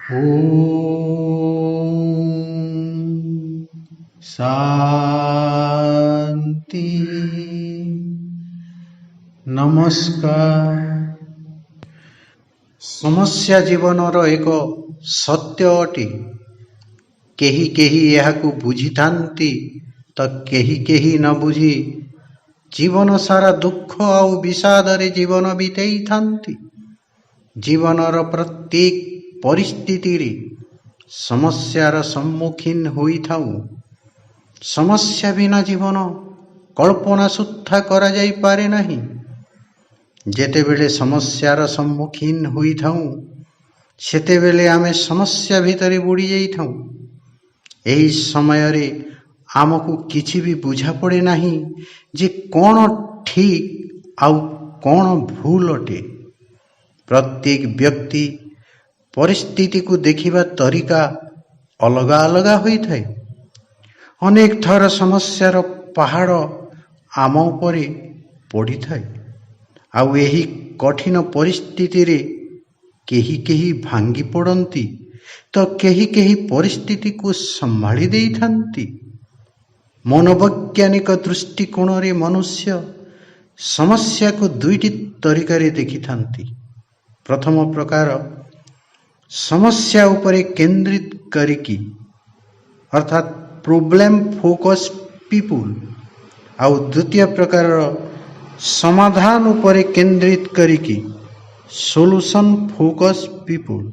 ଓମ୍ ଶାନ୍ତି। ନମସ୍କାର। ସମସ୍ୟା ଜୀବନର ଏକ ସତ୍ୟ ଅଟେ। କେହି କେହି ଏହାକୁ ବୁଝିଥାନ୍ତି ତ କେହି କେହି ନ ବୁଝି ଜୀବନ ସାରା ଦୁଃଖ ଆଉ ବିଷାଦରେ ଜୀବନ ବିତେଇଥାନ୍ତି। ଜୀବନର ପ୍ରତ୍ୟେକ ପରିସ୍ଥିତିରେ ସମସ୍ୟାର ସମ୍ମୁଖୀନ ହୋଇଥାଉ। ସମସ୍ୟା ବିନା ଜୀବନ କଳ୍ପନା ସୁଦ୍ଧା କରାଯାଇପାରେ ନାହିଁ। ଯେତେବେଳେ ସମସ୍ୟାର ସମ୍ମୁଖୀନ ହୋଇଥାଉ, ସେତେବେଳେ ଆମେ ସମସ୍ୟା ଭିତରେ ବୁଡ଼ି ଯାଇଥାଉ। ଏହି ସମୟରେ ଆମକୁ କିଛି ବି ବୁଝାପଡ଼େ ନାହିଁ ଯେ କ'ଣ ଠିକ୍ ଆଉ କ'ଣ ଭୁଲ ଅଟେ। ପ୍ରତ୍ୟେକ ବ୍ୟକ୍ତି ପରିସ୍ଥିତିକୁ ଦେଖିବା ତରିକା ଅଲଗା ଅଲଗା ହୋଇଥାଏ। ଅନେକ ଥର ସମସ୍ୟାର ପାହାଡ଼ ଆମ ଉପରେ ପଡ଼ିଥାଏ ଆଉ ଏହି କଠିନ ପରିସ୍ଥିତିରେ କେହି କେହି ଭାଙ୍ଗି ପଡ଼ନ୍ତି ତ କେହି କେହି ପରିସ୍ଥିତିକୁ ସମ୍ଭାଳି ଦେଇଥାନ୍ତି। ମନୋବୈଜ୍ଞାନିକ ଦୃଷ୍ଟିକୋଣରେ ମନୁଷ୍ୟ ସମସ୍ୟାକୁ ଦୁଇଟି ତରିକାରେ ଦେଖିଥାନ୍ତି। ପ୍ରଥମ ପ୍ରକାର, ସମସ୍ୟା ଉପରେ କେନ୍ଦ୍ରିତ କରିକି, ଅର୍ଥାତ୍ ପ୍ରୋବ୍ଲେମ୍ ଫୋକସ୍ ପିପୁଲ୍, ଆଉ ଦ୍ୱିତୀୟ ପ୍ରକାରର, ସମାଧାନ ଉପରେ କେନ୍ଦ୍ରିତ କରିକି, ସୋଲୁସନ୍ ଫୋକସ୍ ପିପୁଲ୍।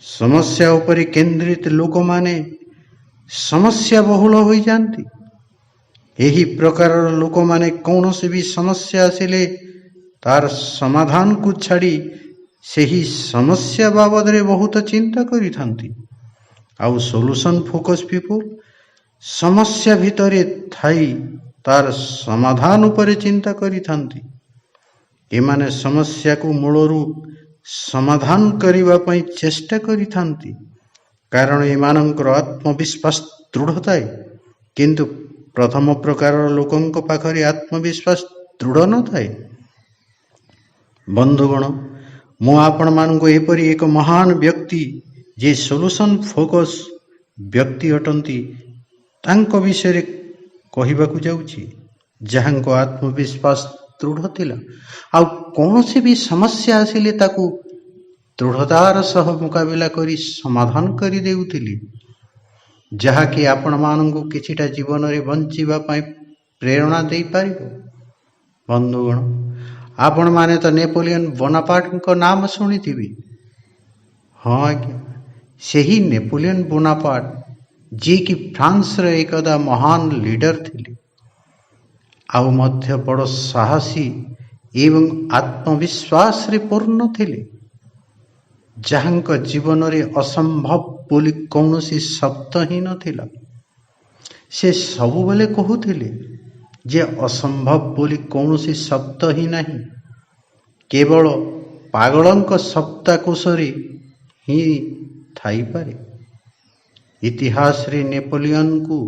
ସମସ୍ୟା ଉପରେ କେନ୍ଦ୍ରିତ ଲୋକମାନେ ସମସ୍ୟା ବହୁଳ ହୋଇଯାଆନ୍ତି। ଏହି ପ୍ରକାରର ଲୋକମାନେ କୌଣସି ବି ସମସ୍ୟା ଆସିଲେ ତାର ସମାଧାନକୁ ଛାଡ଼ି ସେହି ସମସ୍ୟା ବାବଦରେ ବହୁତ ଚିନ୍ତା କରିଥାନ୍ତି। ଆଉ ସୋଲୁସନ୍ ଫୋକସ୍ ପିପୁଲ୍ ସମସ୍ୟା ଭିତରେ ଥାଇ ତାର ସମାଧାନ ଉପରେ ଚିନ୍ତା କରିଥାନ୍ତି। ଏମାନେ ସମସ୍ୟାକୁ ମୂଳରୁ ସମାଧାନ କରିବା ପାଇଁ ଚେଷ୍ଟା କରିଥାନ୍ତି, କାରଣ ଏମାନଙ୍କର ଆତ୍ମବିଶ୍ୱାସ ଦୃଢ଼ ଥାଏ। କିନ୍ତୁ ପ୍ରଥମ ପ୍ରକାରର ଲୋକଙ୍କ ପାଖରେ ଆତ୍ମବିଶ୍ୱାସ ଦୃଢ଼ ନଥାଏ। ବନ୍ଧୁଗଣ, ମୁଁ ଆପଣମାନଙ୍କୁ ଏପରି ଏକ ମହାନ ବ୍ୟକ୍ତି, ଯିଏ ସୋଲୁସନ୍ ଫୋକସ୍ ବ୍ୟକ୍ତି ଅଟନ୍ତି, ତାଙ୍କ ବିଷୟରେ କହିବାକୁ ଯାଉଛି, ଯାହାଙ୍କ ଆତ୍ମବିଶ୍ୱାସ ଦୃଢ଼ ଥିଲା ଆଉ କୌଣସି ବି ସମସ୍ୟା ଆସିଲେ ତାକୁ ଦୃଢ଼ତାର ସହ ମୁକାବିଲା କରି ସମାଧାନ କରିଦେଉଥିଲେ, ଯାହାକି ଆପଣମାନଙ୍କୁ କିଛିଟା ଜୀବନରେ ବଞ୍ଚିବା ପାଇଁ ପ୍ରେରଣା ଦେଇପାରିବ। ବନ୍ଧୁଗଣ, ଆପଣମାନେ ତ ନେପୋଲିୟନ ବୋନାପାର୍ଟଙ୍କ ନାମ ଶୁଣିଥିବେ। ହଁ ଆଜ୍ଞା, ସେହି ନେପୋଲିୟନ ବୋନାପାର୍ଟ, ଯିଏକି ଫ୍ରାନ୍ସର ଏକଦା ମହାନ ଲିଡର ଥିଲେ ଆଉ ମଧ୍ୟ ବଡ଼ ସାହସୀ ଏବଂ ଆତ୍ମବିଶ୍ୱାସରେ ପୂର୍ଣ୍ଣ ଥିଲେ, ଯାହାଙ୍କ ଜୀବନରେ ଅସମ୍ଭବ ବୋଲି କୌଣସି ଶବ୍ଦ ହିଁ ନଥିଲା। ସେ ସବୁବେଳେ କହୁଥିଲେ ଯେ ଅସମ୍ଭବ ବୋଲି କୌଣସି ଶବ୍ଦ ହିଁ ନାହିଁ, କେବଳ ପାଗଳଙ୍କ ଶବ୍ଦକୋଷରେ ହିଁ ଥାଇପାରେ। ଇତିହାସରେ ନେପୋଲିୟନଙ୍କୁ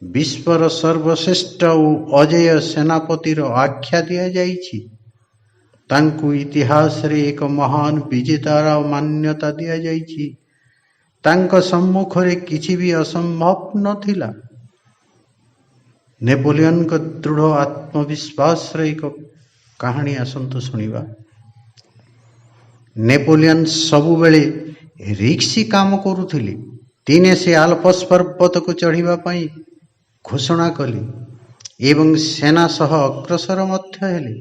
ବିଶ୍ୱର ସର୍ବଶ୍ରେଷ୍ଠ ଓ ଅଜେୟ ସେନାପତିର ଆଖ୍ୟା ଦିଆଯାଇଛି। ତାଙ୍କୁ ଇତିହାସରେ ଏକ ମହାନ ବିଜେତାର ମାନ୍ୟତା ଦିଆଯାଇଛି। ତାଙ୍କ ସମ୍ମୁଖରେ କିଛି ବି ଅସମ୍ଭବ ନଥିଲା। ନେପୋଲିୟନଙ୍କ ଦୃଢ଼ ଆତ୍ମବିଶ୍ୱାସର ଏକ କାହାଣୀ ଆସନ୍ତୁ ଶୁଣିବା। ନେପୋଲିୟନ ସବୁବେଳେ ରିସ୍କି କାମ କରୁଥିଲେ। ଦିନେ ସେ ଆଲପସ୍ ପର୍ବତକୁ ଚଢ଼ିବା ପାଇଁ ଘୋଷଣା କଲେ ଏବଂ ସେନା ସହ ଅଗ୍ରସର ମଧ୍ୟ ହେଲେ।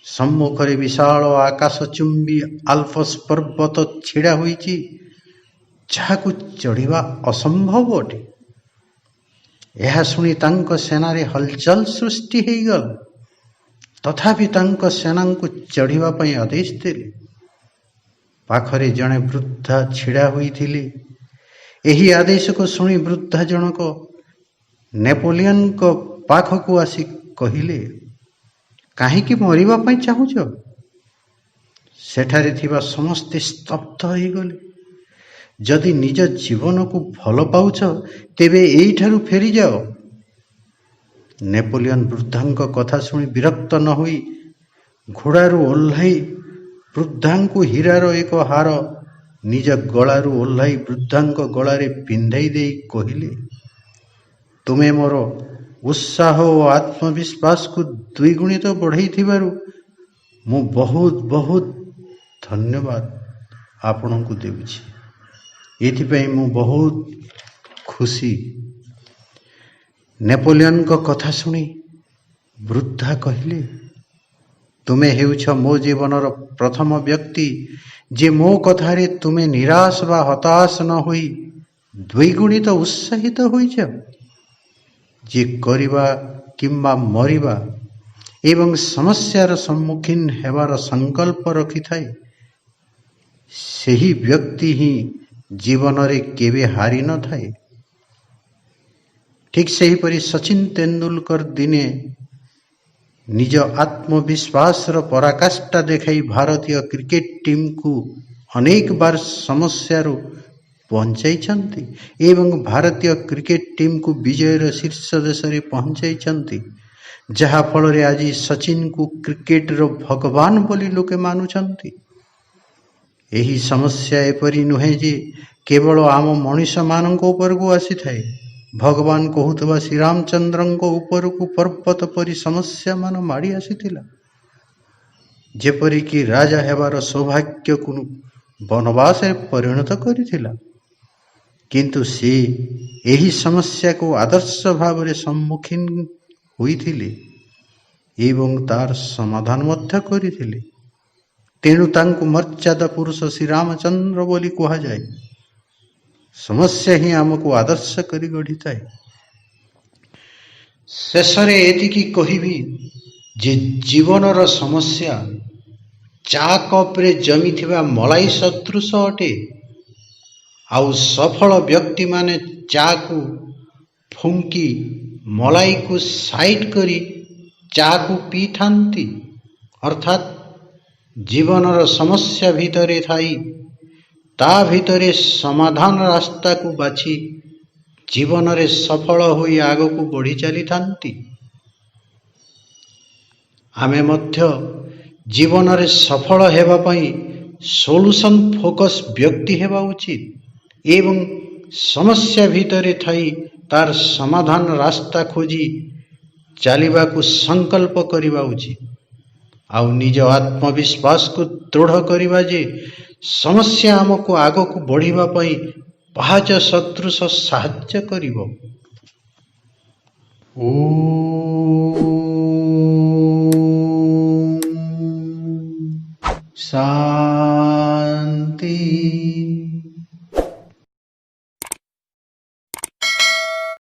ସମ୍ମୁଖରେ ବିଶାଳ ଆକାଶଚୁମ୍ବୀ ଆଲପସ୍ ପର୍ବତ ଛିଡ଼ା ହୋଇଛି, ଯାହାକୁ ଚଢ଼ିବା ଅସମ୍ଭବ ଅଟେ। ଏହା ଶୁଣି ତାଙ୍କ ସେନାରେ ହଲଚଲ ସୃଷ୍ଟି ହେଇଗଲା। ତଥାପି ତାଙ୍କ ସେନାଙ୍କୁ ଚଢ଼ିବା ପାଇଁ ଆଦେଶ ଦେଲେ। ପାଖରେ ଜଣେ ବୃଦ୍ଧା ଛିଡ଼ା ହୋଇଥିଲେ। ଏହି ଆଦେଶକୁ ଶୁଣି ବୃଦ୍ଧା ଜଣକ ନେପୋଲିୟନଙ୍କ ପାଖକୁ ଆସି କହିଲେ, "କାହିଁକି ମରିବା ପାଇଁ ଚାହୁଁଛ?" ସେଠାରେ ଥିବା ସମସ୍ତେ ସ୍ତବ୍ଧ ହୋଇଗଲେ। "ଯଦି ନିଜ ଜୀବନକୁ ଭଲ ପାଉଛ, ତେବେ ଏଇଠାରୁ ଫେରିଯାଅ।" ନେପୋଲିୟନ ବୃଦ୍ଧାଙ୍କ କଥା ଶୁଣି ବିରକ୍ତ ନ ହୋଇ ଘୋଡ଼ାରୁ ଓହ୍ଲାଇ ବୃଦ୍ଧାଙ୍କୁ ହୀରାର ଏକ ହାର ନିଜ ଗଳାରୁ ଓହ୍ଲାଇ ବୃଦ୍ଧାଙ୍କ ଗଳାରେ ପିନ୍ଧାଇ ଦେଇ କହିଲେ, ତୁମେ ମୋର ଉତ୍ସାହ ଓ ଆତ୍ମବିଶ୍ୱାସକୁ ଦ୍ୱିଗୁଣିତ ବଢ଼ାଇଥିବାରୁ ମୁଁ ବହୁତ ବହୁତ ଧନ୍ୟବାଦ ଆପଣଙ୍କୁ ଦେଉଛି। ଏଥିପାଇଁ ମୁଁ ବହୁତ ଖୁସି। ନେପୋଲିୟନଙ୍କ କଥା ଶୁଣି ବୃଦ୍ଧା କହିଲେ, ତୁମେ ହେଉଛ ମୋ ଜୀବନର ପ୍ରଥମ ବ୍ୟକ୍ତି ଯେ ମୋ କଥାରେ ତୁମେ ନିରାଶ ବା ହତାଶ ନ ହୋଇ ଦ୍ୱିଗୁଣିତ ଉତ୍ସାହିତ ହୋଇଛ। ଯେ କରିବା କିମ୍ବା ମରିବା ଏବଂ ସମସ୍ୟାର ସମ୍ମୁଖୀନ ହେବାର ସଂକଳ୍ପ ରଖିଥାଏ, ସେହି ବ୍ୟକ୍ତି ହିଁ ଜୀବନରେ କେବେ ହାରି ନଥାଏ। ଠିକ୍ ସେହିପରି ସଚିନ ତେନ୍ଦୁଲକର ଦିନେ ନିଜ ଆତ୍ମବିଶ୍ୱାସର ପରାକାଷ୍ଠା ଦେଖାଇ ଭାରତୀୟ କ୍ରିକେଟ ଟିମ୍କୁ ଅନେକ ବାର ସମସ୍ୟାରୁ ବଞ୍ଚାଇଛନ୍ତି ଏବଂ ଭାରତୀୟ କ୍ରିକେଟ ଟିମ୍କୁ ବିଜୟର ଶୀର୍ଷ ଦେଶରେ ପହଞ୍ଚାଇଛନ୍ତି, ଯାହାଫଳରେ ଆଜି ସଚିନଙ୍କୁ କ୍ରିକେଟର ଭଗବାନ ବୋଲି ଲୋକେ ମାନୁଛନ୍ତି। ଏହି ସମସ୍ୟା ଏପରି ନୁହେଁ ଯେ କେବଳ ଆମ ମଣିଷମାନଙ୍କ ଉପରକୁ ଆସିଥାଏ। ଭଗବାନ କହୁଥିବା ଶ୍ରୀରାମଚନ୍ଦ୍ରଙ୍କ ଉପରକୁ ପର୍ବତ ପରି ସମସ୍ୟାମାନ ମାଡ଼ି ଆସିଥିଲା, ଯେପରିକି ରାଜା ହେବାର ସୌଭାଗ୍ୟକୁ ବନବାସରେ ପରିଣତ କରିଥିଲା। କିନ୍ତୁ ସେ ଏହି ସମସ୍ୟାକୁ ଆଦର୍ଶ ଭାବରେ ସମ୍ମୁଖୀନ ହୋଇଥିଲେ ଏବଂ ତାର ସମାଧାନ ମଧ୍ୟ କରିଥିଲେ। ତେଣୁ ତାଙ୍କୁ ମର୍ଯ୍ୟାଦା ପୁରୁଷ ଶ୍ରୀରାମଚନ୍ଦ୍ର ବୋଲି କୁହାଯାଏ। ସମସ୍ୟା ହିଁ ଆମକୁ ଆଦର୍ଶ କରି ଗଢ଼ିଥାଏ। ଶେଷରେ ଏତିକି କହିବି ଯେ ଜୀବନର ସମସ୍ୟା ଚା କପ୍ରେ ଜମିଥିବା ମଲାଇ ସଦୃଶ ଅଟେ। ଆଉ ସଫଳ ବ୍ୟକ୍ତିମାନେ ଚାକୁ ଫୁଙ୍କି ମଲାଇକୁ ସାଇଡ୍ କରି ଚାକୁ ପିଇଥାନ୍ତି। ଅର୍ଥାତ୍ ଜୀବନର ସମସ୍ୟା ଭିତରେ ଥାଇ ତା ଭିତରେ ସମାଧାନ ରାସ୍ତାକୁ ବାଛି ଜୀବନରେ ସଫଳ ହୋଇ ଆଗକୁ ବଢ଼ି ଚାଲିଥାନ୍ତି। ଆମେ ମଧ୍ୟ ଜୀବନରେ ସଫଳ ହେବା ପାଇଁ ସଲ୍ୟୁସନ୍ ଫୋକସ୍ ବ୍ୟକ୍ତି ହେବା ଉଚିତ ଏବଂ ସମସ୍ୟା ଭିତରେ ଥାଇ ତାର ସମାଧାନ ରାସ୍ତା ଖୋଜି ଚାଲିବାକୁ ସଂକଳ୍ପ କରିବା ଉଚିତ। ଆଉ ନିଜ ଆତ୍ମବିଶ୍ୱାସକୁ ଦୃଢ଼ କରିବା ଯେ ସମସ୍ୟା ଆମକୁ ଆଗକୁ ବଢ଼ିବା ପାଇଁ ପାହାଚ ସଦୃଶ ସାହାଯ୍ୟ କରିବ। ଓଁ ଶାନ୍ତି।